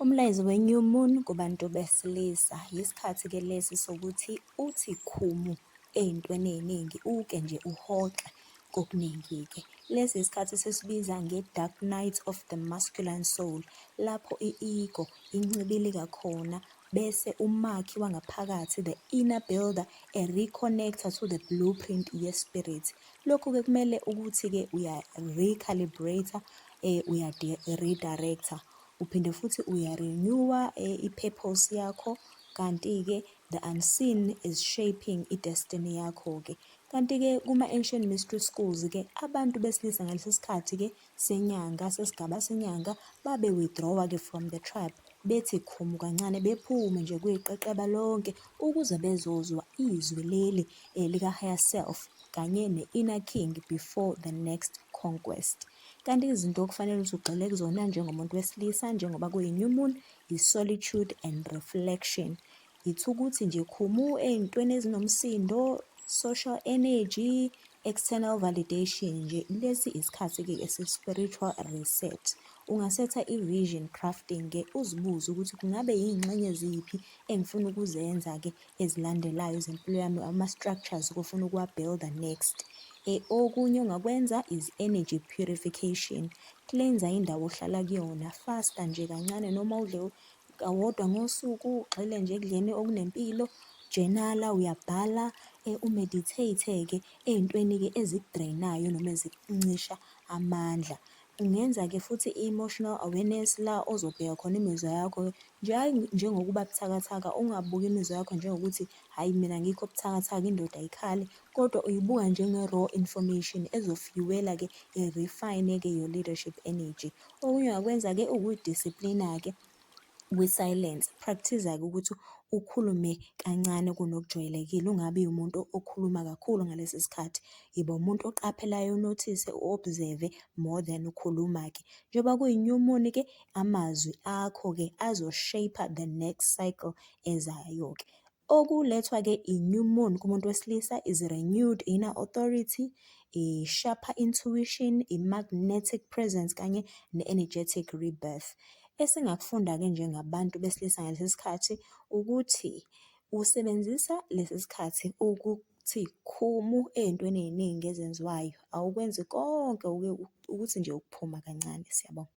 Umlayezo we-New Moon kubantu besilisa, yisikhathi-ke lesi sokuthi uthi khumu ey'ntweni ey'ningi, uke nje uhoxe kokuningi-ke. Lesi isikhathi esisibiza nge-Dark Night of the Masculine Soul, lapho i-ego incibilika khona bese umakhi wangaphakathi, the inner builder, e-reconnect-a to the blueprint ye-spirit. Lokhu-ke kumele ukuthi-ke uya-recalibrate-a, uya-redirect-a, uphinde futhi uya-renew-a i-purpose yakho, kanti-ke the unseen is shaping i-destiny yakho-ke. Kanti-ke kuma-ancient mystery schools-ke, abantu besilisa ngalesi sikhathi-ke senyanga, sesigaba senyanga, babe withdraw-a-ke from the tribe, bethi khumu kancane, bephume nje kwiqeqeba lonke ukuze bezozwa izwi leli lika-higher self kanye ne-inner king before the next conquest. Kanti izinto okufanele ukuthi ugxile kuzona njengomuntu wesilisa njengoba kuyi-new moon, i-solitude and reflection. Ithi ukuthi nje khumu ey'ntweni ezinomsindo, social energy, external validation nje. Lesi isikhathi-ke esi-spiritual reset. Ungasetha i-vision crafting-ke, uzibuze ukuthi kungabe yiy'ngxenye ziphi engifuna ukuzenza-ke ezilandelayo zempilo yami, ama-structures ofuna ukuwa-build-a next. Okunye ongakwenza is energy purification. Cleanse indawo ohlala kuyona, fasta nje kancane noma udle kawodwa ngosuku, ugxile nje ekudleni okunempilo, journal-a, uyabhala, u-meditate-ke ey'ntweni-ke eziku-drain-ayo noma ezikuncisha amandla. Ungenza-ke futhi i-emotional awareness, la ozobheka khona imizwa yakho nje, hhayi njengokuba buthakathaka, ungabuki imizwa yakho njengokuthi hhayi, mina angikho buthakathaka, indoda ayikhali, kodwa uyibuka njenge-raw information ezo-fuel-a-ke, i-refine-ke your leadership energy. Okunye ongakwenza-ke ukuyi-discipline-a-ke kwi-silence. Practice-a-ke ukuthi ukhulume kancane kunokujwayelekile, ungabi umuntu okhuluma kakhulu ngalesi sikhathi. Yiba umuntu oqaphelayo, u-notice-e, u-observe more than ukhuluma-ke. Njengoba kuyi-new moon-ke, amazwi akho-ke azo-shape-a the next cycle ezayo-ke. Okulethwa-ke i-new moon kumuntu wesilisa is renewed inner authority, i-sharper intuition, i-magnetic presence kanye ne-energetic rebirth. Esingakufunda-ke njengabantu besilisa ngalesi sikhathi ukuthi usebenzisa lesi sikhathi ukuthi khumu ey'ntweni ey'ningi ezenziwayo, awukwenzi konke ukuthi nje ukuphuma kancane. Siyabonga.